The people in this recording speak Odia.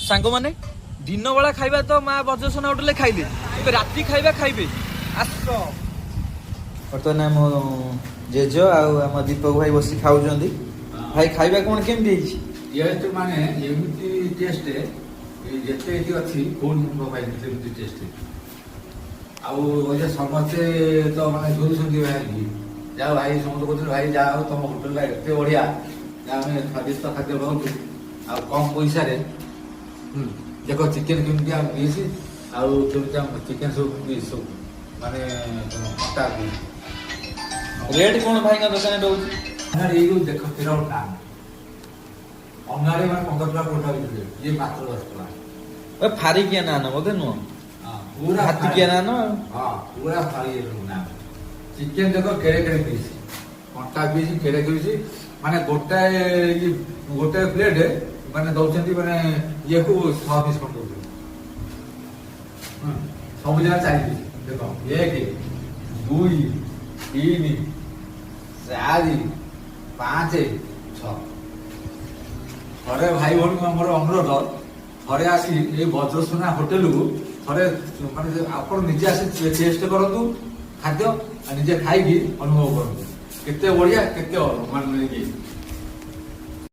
ସାଙ୍ଗମାନେ, ଦିନବେଳା ଖାଇବା ତ ମା ବଜ୍ରସୋନା ହୋଟେଲରେ ଖାଇଲେ, ଏବେ ରାତି ଖାଇବା ଖାଇବେ, ଆସ। ବର୍ତ୍ତମାନ ଆମ ଜେଜ ଆଉ ଆମ ଦୀପକ ଭାଇ ବସି ଖାଉଛନ୍ତି। ଭାଇ, ଖାଇବା କଣ କେମିତି ହେଇଛି? ଟେଷ୍ଟ ମାନେ ଏମିତି ଟେଷ୍ଟ ଯେତେ ଏଠି ଅଛି, କୋଉଠି ମୁଁ ପାଇନି ସେମିତି ଟେଷ୍ଟ। ଆଉ ଯେ ସମସ୍ତେ ତ ମାନେ ଝୁରୁଛନ୍ତି ଭାଇ, ଯାହା ଭାଇ ସମସ୍ତେ କହୁଛନ୍ତି, ଭାଇ, ଯାହା ହଉ ତମ ହୋଟେଲଟା ଏତେ ବଢିଆ ଯେ ଆମେ ସ୍ୱାଦିଷ୍ଟ ଖାଦ୍ୟ ପାଉଛୁ ଆଉ କମ ପଇସାରେ। ଦେଖ ଚିକେନ କେମିତି ଆମ ପିସ୍ ଆଉ କେମିତି ଆମ ଚିକେନ ସବୁ ପିସ୍ ସବୁ ମାନେ କଟା ପିସ୍। ରେଟ୍ କଣ ଭାଇଙ୍କ ଦୋକାନରେ ରହୁଛି? ଏଇ ଯୋଉ ଦେଖ ତେର ନାନ୍ ଅଙ୍ଗାରେ ମାନେ 15 ଟଙ୍କା 20 ଟଙ୍କା ବିକୁଥିଲେ, ଇଏ ମାତ୍ର 10 ଟଙ୍କା। ଏ ଫାରିକିଆ ନାନ ବୋଧେ, ନୁହଁ? ହଁ, ପୁରା। ହାତିକିଆ ନାନ ଆଉ। ହଁ, ପୁରା ଫାଳି ନାନ। ଚିକେନ ଦେଖ କେଡ଼େ କେଡ଼େ ପିସ୍, କଣ୍ଟା ପିସ୍ କେଡ଼େ ପିସ୍। ମାନେ ଗୋଟାଏ ପ୍ଲେଟ୍ ମାନେ ଦଉଛନ୍ତି, ମାନେ ଇଏକୁ 6 ପିସ୍ ଖଣ୍ଡ ଦଉଛନ୍ତି। ସବୁ ଜାଗା ଚାରି ପିସ୍। ଦେଖ, ଏକ, ଦୁଇ, ତିନି, ଚାରି, ପାଞ୍ଚ, ଛଅ। ଥରେ ଭାଇ ଭଉଣୀଙ୍କୁ ଆମର ଅନୁରୋଧ, ଥରେ ଆସି ଏଇ ବଜ୍ରସୁନା ହୋଟେଲକୁ ଥରେ ମାନେ ଆପଣ ନିଜେ ଆସି ଟେଷ୍ଟ କରନ୍ତୁ ଖାଦ୍ୟ ଆଉ ନିଜେ ଖାଇକି ଅନୁଭବ କରନ୍ତୁ କେତେ ବଢିଆ, କେତେ ମାନେ ଇଏ।